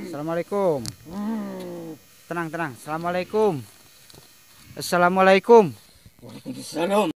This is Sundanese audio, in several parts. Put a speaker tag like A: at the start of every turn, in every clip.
A: Assalamualaikum. Tenang, tenang. Assalamualaikum. Assalamualaikum.
B: Waalaikumsalam.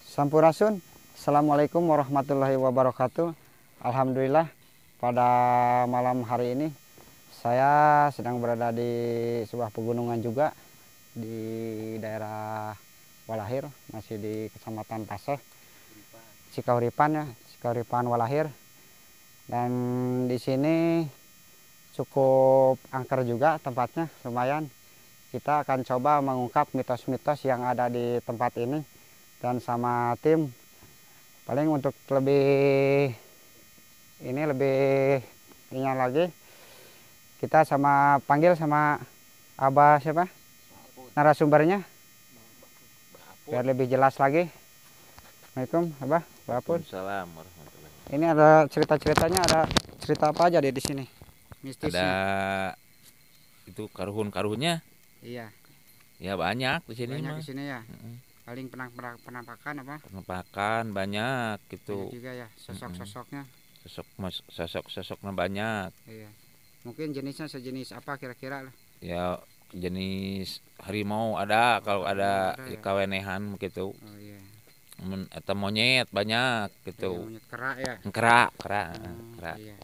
A: Sampurasun. Assalamualaikum warahmatullahi wabarakatuh. Alhamdulillah pada malam hari ini saya sedang berada di sebuah pegunungan juga di daerah Walahir, masih di Kecamatan Paseh, Cikahuripan ya, Cikahuripan Walahir. Dan di sini cukup angker juga tempatnya, lumayan. Kita akan coba mengungkap mitos-mitos yang ada di tempat ini dan sama tim. Paling untuk lebih ini lebih ininya lagi kita sama panggil sama Abah siapa narasumbernya biar lebih jelas lagi. Assalamualaikum Abah, Abah.
C: Waalaikumsalam warahmatullahi.
A: Ini ada cerita-ceritanya, ada cerita apa aja di sini? Mistisnya.
C: Ada itu karuhun-karuhunnya.
A: Iya.
C: Ya banyak di sini.
A: Banyak di sini ya. Paling penampakan apa?
C: Penampakan banyak gitu.
A: Banyak juga ya, sosok-sosoknya.
C: Sosok-sosoknya banyak.
A: Iya. Mungkin jenisnya sejenis apa kira-kira lah?
C: Ya jenis harimau ada, kalau ada,
A: ada ya?
C: Kawenehan gitu.
A: Oh iya.
C: Atau monyet banyak gitu.
A: Iya, monyet kera ya.
C: Kera, kera, kera.
A: Iya.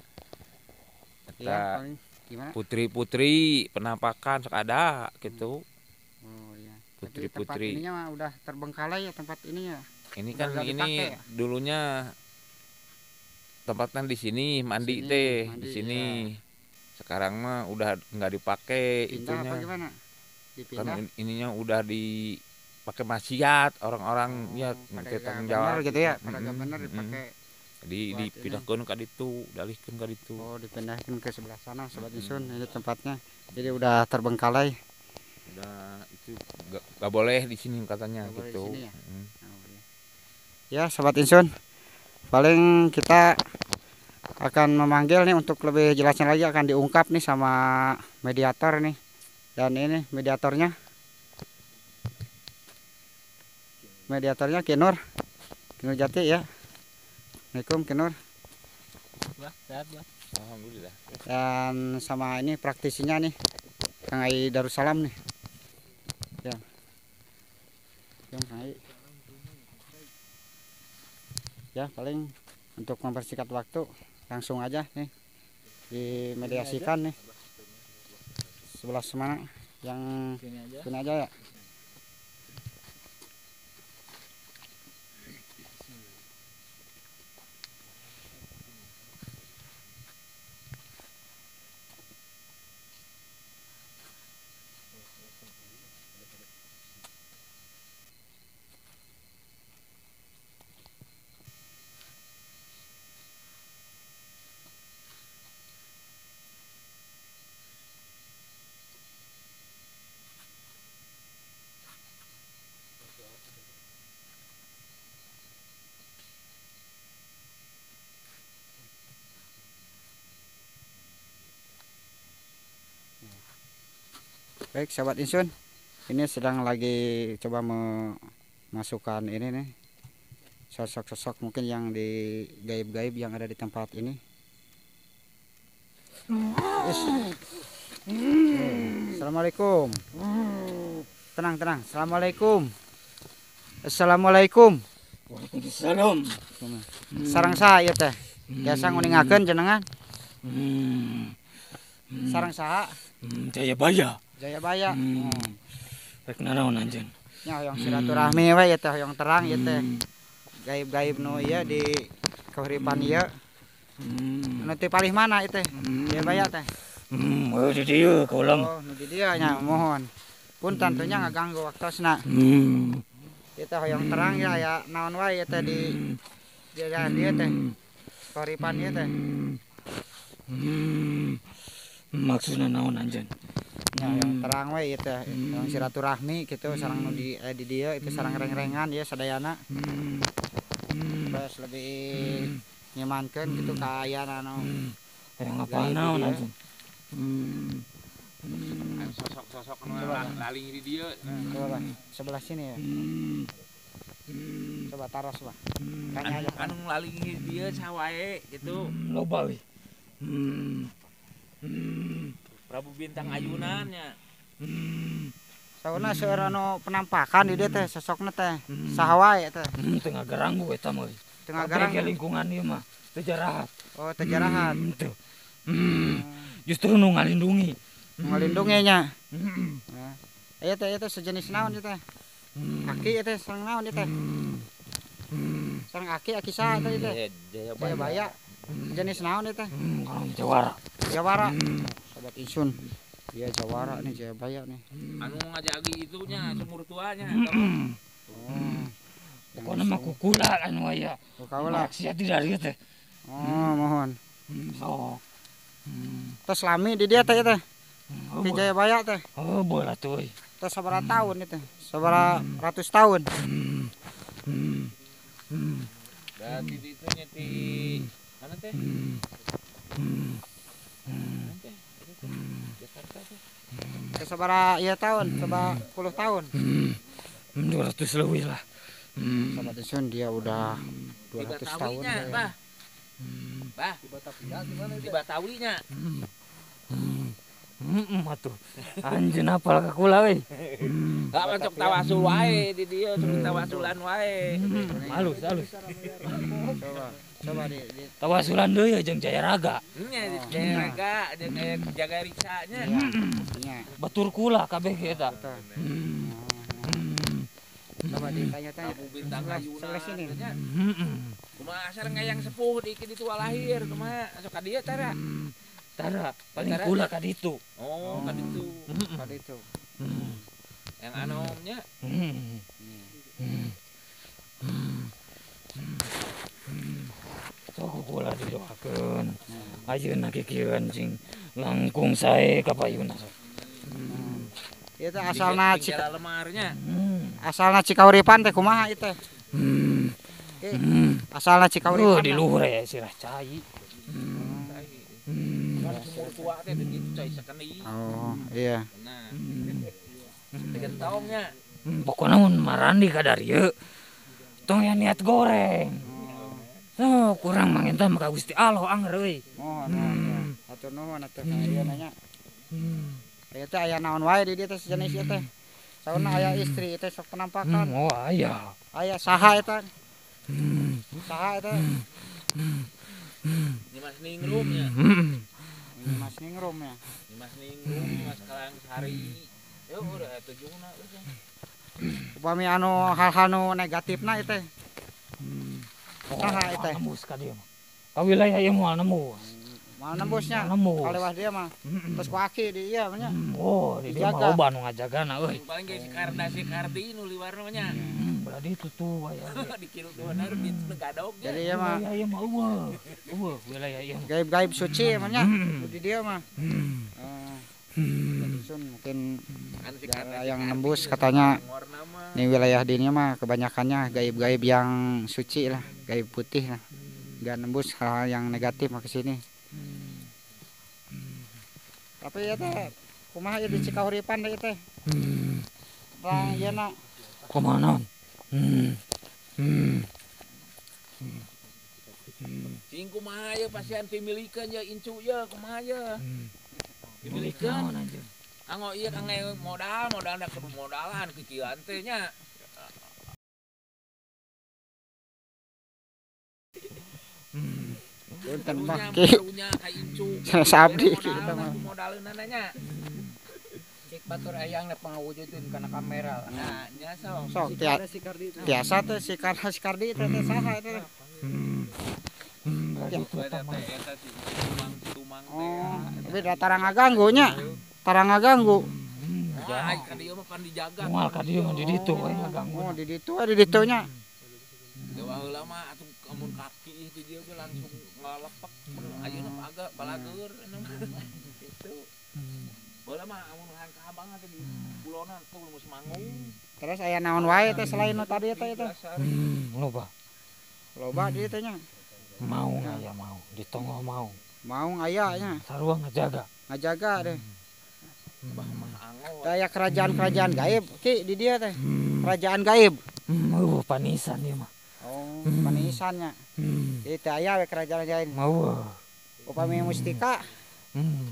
C: Eta
A: Iya, gimana?
C: Putri-putri penampakan sok ada gitu.
A: Oh iya.
C: Putri-putri.
A: Tempat ininya mah udah terbengkalai ya tempat ininya.
C: Ini kan
A: udah
C: ini
A: dipake, ya?
C: Dulunya tempatnya di sini mandi
A: sini,
C: teh
A: mandi,
C: di sini.
A: Ya.
C: Sekarang mah udah nggak dipakai
A: pindah
C: itunya.
A: Apa gimana? Dipindah?
C: Kan ininya udah dipakai maksiat orang-orang ya tanggung jawab
A: gitu ya, pada bener dipakai.
C: Jadi dipindahkan ke ditu, dalihkan ke ditu.
A: Oh, dipindahkan ke sebelah sana Sobat Insun, ini tempatnya. Jadi udah terbengkalai.
C: Udah itu nggak boleh di sini katanya
A: gak
C: gitu.
A: Boleh di sini ya? Oh, iya. Ya Sobat Insun, paling kita akan memanggil nih untuk lebih jelasnya lagi akan diungkap nih sama mediator nih. Dan ini mediatornya. Mediatornya Kinur. Kinur Jati ya. Assalamualaikum Kinur.
C: Sehat, alhamdulillah.
A: Dan sama ini praktisinya nih Kang Ai Darussalam nih. Ya. Kang Ai. Ya, paling untuk mempersingkat waktu langsung aja nih dimediasikan nih. Sebelah mana yang sini aja ya. Baik sahabat Insun, ini sedang lagi coba memasukkan ini nih sosok-sosok mungkin yang di gaib-gaib yang ada di tempat ini. Assalamualaikum. Tenang, tenang. Assalamualaikum. Assalamualaikum.
B: Waalaikumsalam.
A: Sareng saha ieu teh? Biasa nguningakeun jenengan. Sareng saha?
B: Jayabaya.
A: Jayabaya.
B: Rek naraon anjeun?
A: Nya hoyong silaturahmi we ieu teh, hoyong terang ieu teh. Gaib-gaib nu ieu di kahuripan ieu. Nu ti palih mana ieu teh? Jayabaya teh.
B: Oh di dieu kaula mah.
A: Oh, nu di dieu nya mohon. Punten teh nya ngaganggu waktosna. Ieu teh hoyong terang ya aya naon wae ieu teh di daerah dieu teh. Kahuripan ieu teh.
B: Maksudna naon anjeun?
A: Nya hoyong terang we ieu teh, hoyong silaturahmi kitu sareng nu di di dieu itu sareng reng-rengan ieu sadayana. Terus lebih nyamankeun kitu kaayaan anu
B: Hayang apal naon anjeun?
C: Sosok-sosok nu laling di dieu.
A: Coba sebelah sini ya. Coba taros bah. Tanya aja.
C: Anu laling di dieu sawae gitu.
B: Loba we.
C: Prabu Bintang Ayunan nya.
A: Sauna seueur anu penampakan di dieu teh sosokna teh. Saha wae teh?
B: Teu ngagaranggu eta mah.
A: Teu ngagaranggu.
B: Lingkungan ieu mah teu jarahat.
A: Oh, teu jarahat.
B: Teu. Justru nu ngalindungi.
A: Ngalindungi nya. Ieu teh sejenis naon ieu teh? Aki ieu teh sareng naon ieu teh? Sareng aki aki saha teh ieu teh? Jayabaya. Jenis naon ieu teh?
B: Jawara.
A: Jawara. Sobat Insun. Dia jawara nih, Jayabaya nih.
C: Anu ngajagi itunya, sumur tuanya.
B: Pokoknya mah kukula anu aya.
A: Kukula.
B: Maksiat di dari teh.
A: Oh, mohon.
B: Sok.
A: Terus lami di dia teh teh. Di Jayabaya teh.
B: Oh, boleh tuh.
A: Terus sabaraha tahun itu? Sabaraha ratus tahun?
C: Berarti itunya di mana teh? Jakarta teh.
A: Sabaraha ieu tahun? Sabaraha puluh tahun?
B: 200 lebih lah.
A: Sobat Insun dia udah 200 tahun.
C: Bah. Bah, di Batavia gimana itu? Di Batawinya.
B: Atuh. Anjeun apal ka kula euy.
C: Hak masuk tawasul wae di dieu, sok tawasulan wae.
B: Halus, halus.
A: Coba, coba di
B: tawasulan deui jeung Jayaraga.
C: Nya Jayaraga jeung jaga riksanya.
A: Nya.
B: Batur kula kabeh ge eta.
A: Coba ditanya-tanya.
C: Sebelah sini. Kumaha sareng ngayang sepuh di kitu lahir, kumaha sok ka dieu tara?
B: Tara, paling kula ka ditu.
C: Oh, ka ditu.
A: Ka ditu.
C: Yang anomnya.
B: Sok kula didoakeun. Ayeuna kikieuan sing langkung sae ka payuna sok.
A: Ieu teh asalna
C: lemarnya.
A: Asalna Cikauripan teh kumaha ieu teh? Asalna Cikauripan.
B: Oh, di luhur aya sirah cai.
C: Sumur tua teh gitu cai sakeni.
A: Oh, iya.
C: Nah. Digentongnya.
B: Pokona mun marandi ka darieu tong ya niat goreng. So, kurang mangenta mah ka Gusti Allah anger euy.
A: Mohon. Hatur nuhun atuh ka ieu nanya. Ieu teh aya naon wae di dieu teh sejenis ieu teh. Sauna aya istri teh sok penampakan.
B: Oh, aya.
A: Aya saha eta? Saha eta?
C: Nyimas Ningrum ya.
A: Nyimas Ningrum ya.
C: Nyimas Ningrum, Nyimas Kalangsari. Ya udah tujuhna geus.
A: Upami anu hal-hal nu negatifna ieu teh. Saha ieu teh?
B: Nembus ka dieu mah. Ka wilayah ieu moal nembus.
A: Moal nembusnya. Kalewah dia mah. Terus ku aki di ieu nya.
B: Oh, di dieu mah loba nu ngajagana euy.
C: Paling ge si Karda si Kardi nu liwarna nya.
B: Berarti itu tuh aya.
C: Di kilu donar di gadog.
A: Jadi ieu mah
B: wilayah ieu mah eueuh. Eueuh wilayah ieu mah.
A: Gaib-gaib suci mah nya. Di dieu mah. Mungkin yang nembus katanya ini wilayah dinya mah kebanyakannya gaib-gaib yang suci lah, gaib putih lah. Enggak nembus hal-hal yang negatif mah ke sini. Tapi ya teh kumaha ieu di Cikahuripan teh teh. Terang ieu na.
B: Kumaha naon?
C: Cing kumaha ieu pasian pimilikeun ye incu ye kumaha ye. Pimilikeun
B: anjeun.
C: Anggo ieu kangge modal modal da kudu modalan kikieuan teh nya.
A: Punten mah Ki. Sanes abdi kita mah.
C: Modaleunna nya.
D: Cik batur ayang na pangawujudkeun kana kamera.
C: Nah, nya sok.
A: Sok tiasa teh si Kardi teh saha eta teh. Oh, tapi da tarang ngaganggu nya. Tarang ngaganggu.
C: Wah, ka dieu mah pan dijaga.
B: Moal ka dieu mah di ditu we ngaganggu.
A: Oh, di ditu we di ditu nya.
C: Dewa heula mah atuh amun kaki di dieu ge langsung ngalepek. Ayeuna mah agak balageur gitu. Baheula mah amun hayang ka abang teh di pulonan tuh geus manggung.
A: Terus aya naon wae teh selain nu tadi teh eta?
B: Loba.
A: Loba di ditu nya.
B: Maung aya mau, di tonggoh maung.
A: Maung aya nya.
B: Sarua ngajaga.
A: Ngajaga deh.
C: Bah mah anggo.
A: Teh aya kerajaan-kerajaan gaib Ki di dieu teh. Kerajaan gaib.
B: Panisan ieu mah.
A: Oh, panisan nya. Jadi teh aya we kerajaan gaib.
B: Eueuh.
A: Upami mustika?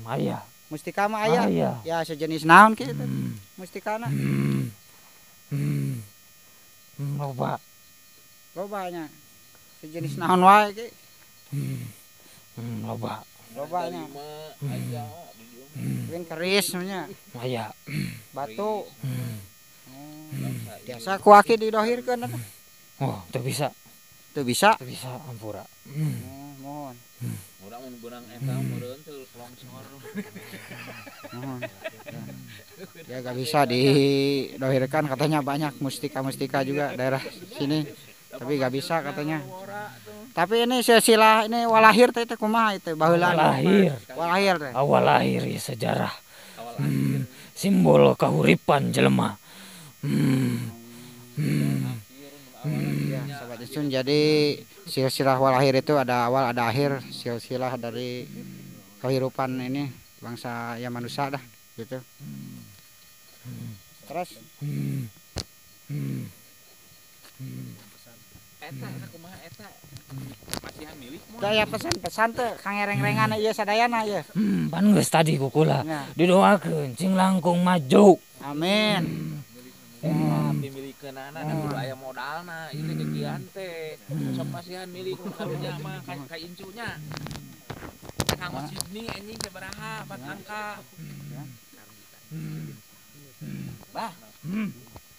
B: Aya.
A: Mustika mah aya. Ya sejenis naon Ki teh? Mustikana.
B: Loba.
A: Loba nya. Sejenis naon wae Ki?
B: Loba.
A: Loba nya. Mungkin keris nya.
B: Aya.
A: Batu. Biasa ku aki didohirkeun eta.
B: Oh, teu bisa.
A: Teu bisa?
B: Teu bisa ampura.
A: Mohon.
C: Urang mun beunang eta meureun teu longsor.
A: Mohon. Ya gak bisa didohirkan katanya, banyak mustika-mustika juga daerah sini. Tapi gak bisa katanya. Tapi ini silsilah ini walahir teh teh kumaha itu baheula?
B: Walahir.
A: Walahir teh.
B: Awal lahir ya sejarah. Simbol kahuripan jelema.
A: Ya, Sobat Insun, jadi silsilah walahir itu ada awal ada akhir, silsilah dari kehidupan ini bangsa ya manusia dah gitu. Terus
C: eta kumaha eta masihan milik moal.
A: Tah ya pesan-pesan teh kang reng-rengan ieu sadayana ieu.
B: Pan geus tadi ku kula. Didoakeun cing langkung maju.
A: Amin.
C: Pimilikeunana da kudu aya modalna ieu teh kekian teh. Sok masihan milik karunya mah ka incunya. Kang Sidney anjing sabaraha 4 angka. Bah.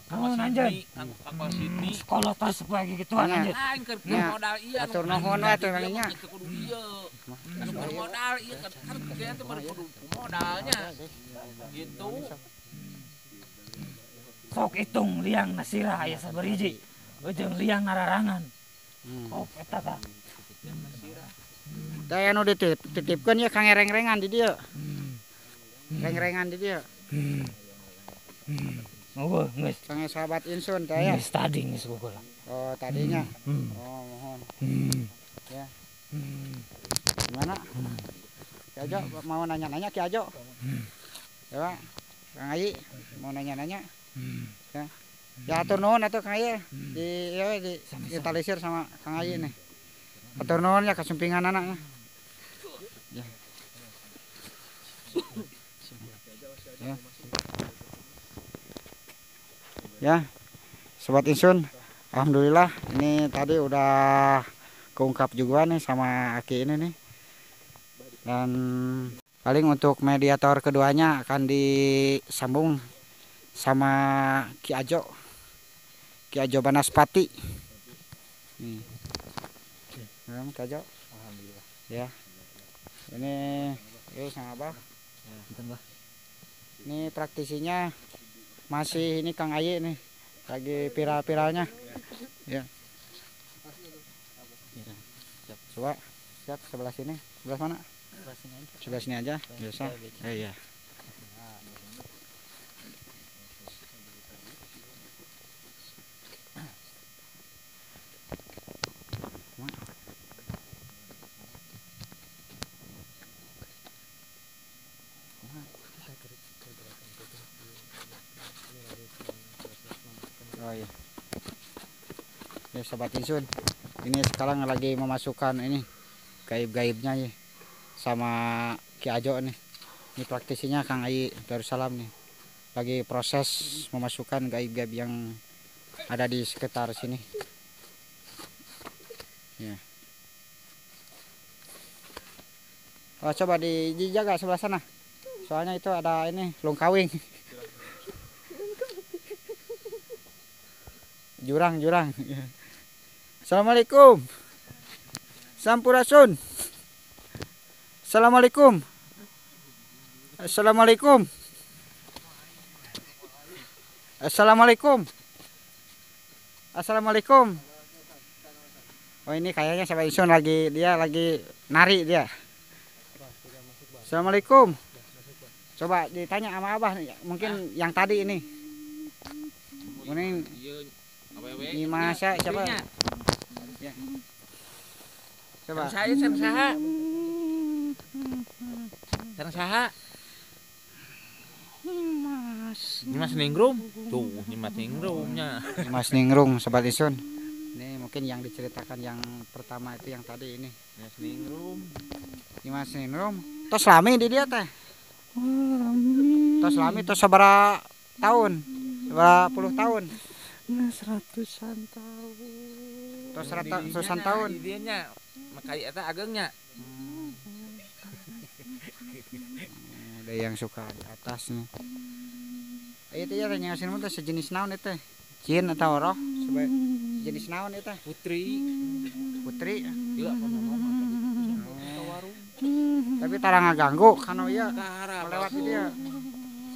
B: Kamu anjeun.
C: Kang Sidney.
B: Sekolah tas supaya gituan anjeun.
C: Lain keur modal ieu.
A: Atur nuhun we atuh nya.
C: Kudu ieu. Anu keur modal ieu kan kieu teh kudu modalnya. Gitu.
B: Sok hitung liang nasirah aya sabariji. Ujung liang nararangan. Oh eta tah.
A: Teh anu dititipkeun ye kang reng-rengan di dieu. Reng-rengan di dieu.
B: Oh, geus.
A: Kang sahabat Insun teh ya.
B: Geus tadi geus kula.
A: Oh, tadinya. Oh, mohon. Ya. Gimana? Ki Ajo mau nanya-nanya Ki Ajo? Ya, Pak. Kang Ayi mau nanya-nanya? Ya. Ya atur nuhun atuh Kang Ayi. Di ya di ditalisir sama Kang Ayi nih. Atur nuhun ya kasumpingan anaknya. Ya. Ya. Ya. Sobat Insun, alhamdulillah ini tadi udah keungkap juga nih sama Aki ini nih. Dan paling untuk mediator keduanya akan disambung sama Ki Ajo. Ki Ajo Banaspati. Nih. Ki Ajo.
D: Alhamdulillah.
A: Ya. Ini yuk sama Abah.
D: Ya,
A: ini praktisinya masih ini Kang Ayi nih. Lagi viral-viralnya. Ya. Coba siap sebelah sini. Sebelah mana?
D: Sebelah sini aja.
A: Sebelah sini aja. Biasa. Iya. Oh iya. Ya Sobat Insun, ini sekarang lagi memasukkan ini gaib-gaibnya ya sama Ki Ajo nih. Ini praktisinya Kang Ayi Darussalam nih. Lagi proses memasukkan gaib-gaib yang ada di sekitar sini. Ya. Oh, coba dijaga sebelah sana. Soalnya itu ada ini lungkawing. Jurang-jurang. Assalamualaikum. Sampurasun. Assalamualaikum. Assalamualaikum. Assalamualaikum. Assalamualaikum. Oh, ini kayaknya Sobat Insun lagi, dia lagi nari dia. Assalamualaikum. Coba ditanya sama Abah nih, mungkin yang tadi ini. Ini Nyimas siapa? Ya. Coba.
C: Saya sareng saha? Sareng saha?
B: Nyimas.
C: Nyimas Ningrum. Tuh, Nyimas Ningrumnya.
A: Nyimas Ningrum Sobat Insun. Ini mungkin yang diceritakan yang pertama itu yang tadi ini.
C: Nyimas Ningrum.
A: Nyimas Ningrum. Tos lami di dia teh. Tos lami tos sabaraha tahun? Sabaraha puluh tahun?
B: Nah, 100-an tahun.
A: Tos ratusan tahun.
C: Di dieu nya makai eta agengnya.
A: Ada yang suka di atas nih. Itu ya tanya sini teh sejenis naon itu? Jin atau roh? Sejenis naon itu?
C: Putri.
A: Putri.
C: Iya,
A: tapi tara ngaganggu kana ieu lewat dia.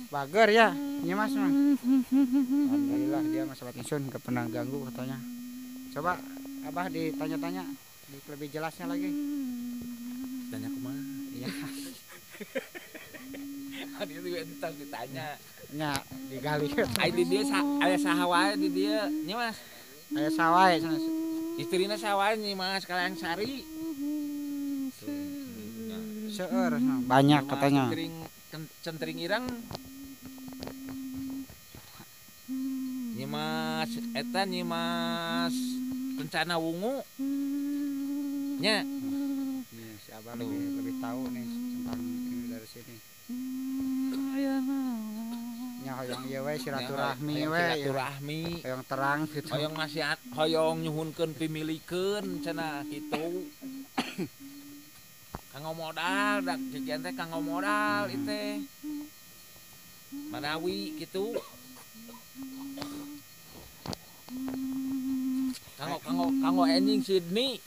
A: Bager ya, Nyimas mah. Alhamdulillah dia mah Sobat Insun enggak pernah ganggu katanya. Coba Abah ditanya-tanya lebih jelasnya lagi.
C: Tanya kumaha?
A: Iya.
C: Kan itu entar ditanya.
A: Nya digali.
C: Ai di dieu aya saha wae di dieu, Nyimas?
A: Aya saha wae sanes.
C: Istrina saha wae Nyimas Kalayang Sari.
A: Seueur banyak katanya.
C: Centring ireng. Nyimas eta Nyimas Kencana Wungu. Nya.
A: Nih, si Abah lebih tahu nih tentang ini dari sini. Nya hoyong ieu we silaturahmi we.
C: Silaturahmi.
A: Hoyong terang gitu.
C: Hoyong masih hoyong nyuhunkeun pimilikeun cenah kitu. Kanggo modal, dak cekian teh kanggo modal ieu teh. Manawi kitu. Kanggo kanggo kanggo enjing Sydney.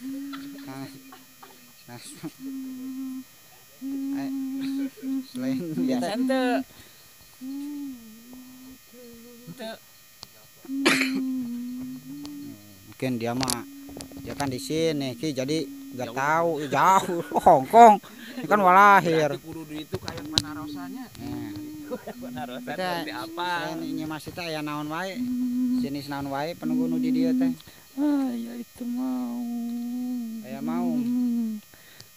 A: Nah, selain
C: biasa henteu. Henteu.
A: Mungkin dia mah dia kan di sini Ki, jadi nggak tahu jauh Hong Kong. Ini kan walahir.
C: Kudu itu kayak Panarosanya. Panarosa seperti apa?
A: Selain Nyimas itu aya naon wae? Jenis naon wae penunggu nu di dieu teh?
B: Ah, ya itu mau.
A: Aya mau.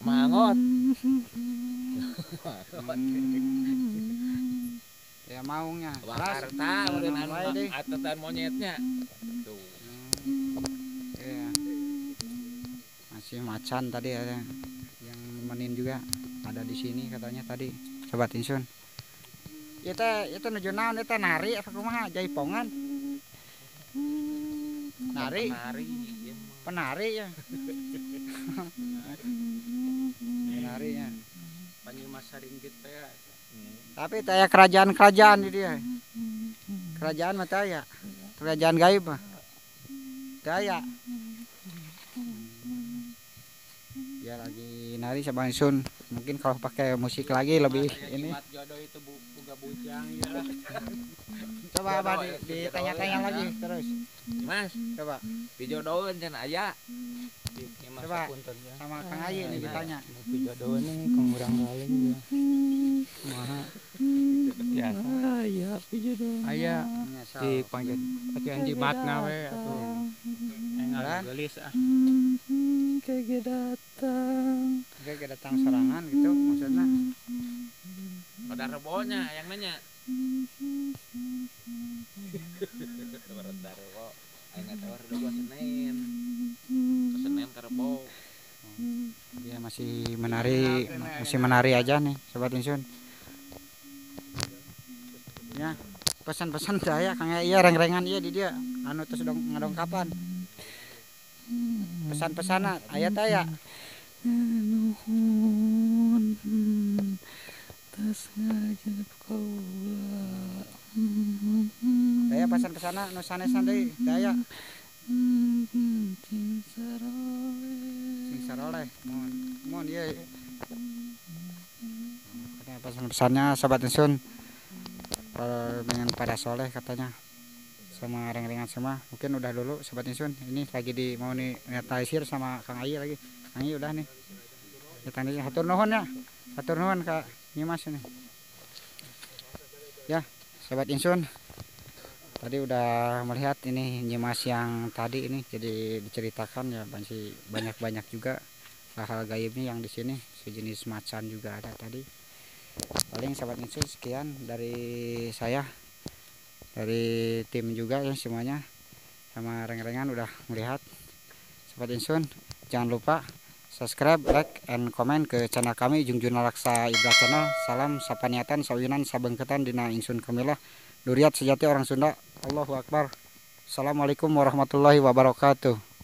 C: Mangot.
A: Ya maungnya.
C: Harta meureun anu atatan monyetnya. Tuh.
A: Iya. Masih macan tadi ada yang nemenin juga ada di sini katanya tadi Sobat Insun. Itu nuju naon eta nari apa kumaha jaipongan? Nari.
C: Penari.
A: Penari ya. Penari ya.
D: Panyimas Saringgit teh.
A: Tapi taya kerajaan-kerajaan di dia. Kerajaan mah taya. Kerajaan gaib mah. Taya. Dia lagi nari Sobat Insun. Mungkin kalau pakai musik lagi lebih ini.
D: Jodoh itu buga bujang ya.
A: Coba Abah ditanya-tanya lagi terus.
C: Mas,
A: coba.
C: Dijodohin cenah aya.
A: Coba sama Kang Ayi nih ditanya.
D: Dijodohin nih kang urang kali ya. Kumaha? Biasa.
B: Aya pijodoh.
D: Aya di panggil pakai jimatna we atuh. Engal geulis ah.
B: Kege datang.
A: Kege datang serangan gitu maksudnya.
C: Pada rebonya yang nanya. Pada rebo. Aing teh rebo Senin. Ke Senin ke Rebo.
A: Dia masih menari aja nih Sobat Insun. Ya, pesan-pesan saya Kang iya reng-rengan iya di dia anu terus dong ngadongkapan. Pesan-pesan aya teh ya.
B: Nuhun. Tos ngajep kaula.
A: Daya pesan-pesanna nu sanesan deui, daya.
B: Sing saroleh.
A: Sing saroleh, mun mun ieu. Katanya pesan-pesannya Sobat Insun dengan pada soleh katanya sama reng-rengan semua. Mungkin udah dulu Sobat Insun, ini lagi di mau nih netasir sama Kang Ayi lagi. Kang Ayi udah nih. Kita nih hatur nuhun ya. Hatur nuhun Kak Nyimas ini. Ya, Sobat Insun. Tadi udah melihat ini Nyimas yang tadi ini, jadi diceritakan ya masih banyak-banyak juga hal-hal gaibnya yang di sini, sejenis macan juga ada tadi. Paling Sobat Insun sekian dari saya, dari tim juga ya semuanya, sama reng-rengan udah melihat. Sobat Insun jangan lupa subscribe, like, and comment ke channel kami Jungjuna Laksa Ibra Channel. Salam sapaniatan sauyunan sabengketan dina Ingsun Kamilah Duriat sejati orang Sunda. Allahu Akbar. Assalamualaikum warahmatullahi wabarakatuh.